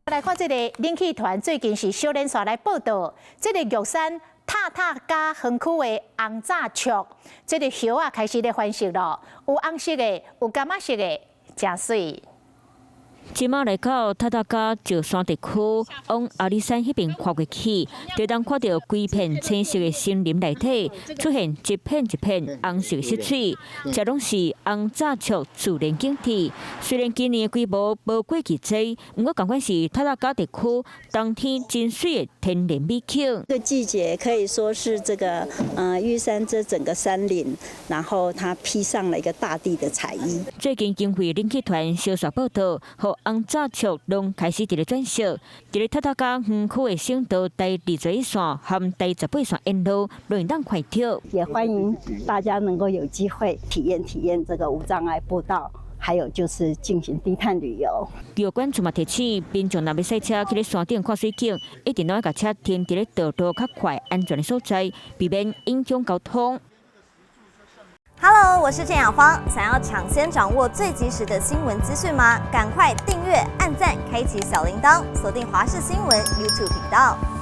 來看這個冷氣團最近是小連續來報道，這個玉山塔塔加園區的紅棗樹，這個葉仔開始咧翻色囉，有紅色的，有柑仔色的，誠媠。這馬來到塔塔加石山地區，往阿里山彼邊看過去，就當看著規片青色的森林內底出現一片一片紅色色水，這攏是紅棗樹自然景致。雖然今年的規模無過去濟，毋過仝款是塔塔加地區冬天真媠的天然美景。這個季節可以說是這個，玉山這整個山林，然後它披上了一個大地的彩衣。最近經費冷氣團相續報道，予紅棗樹攏開始佇咧轉色，佇咧塔塔加園區的省道第21線和第18線沿路，攏會當看著。也歡迎大家能夠有機會體驗體驗這個無障礙步道，還有就是進行低碳旅遊。藥管處嘛提醒民眾，若欲駛車去咧山頂看水景，一定攏愛共車停佇咧道路較快、安全的所在，避免影響交通。 Hello，我是鄭雅芳。想要搶先掌握最及時的新聞資訊嗎？趕快訂閱、按讚、開啟小鈴鐺，鎖定華視新聞 YouTube 頻道。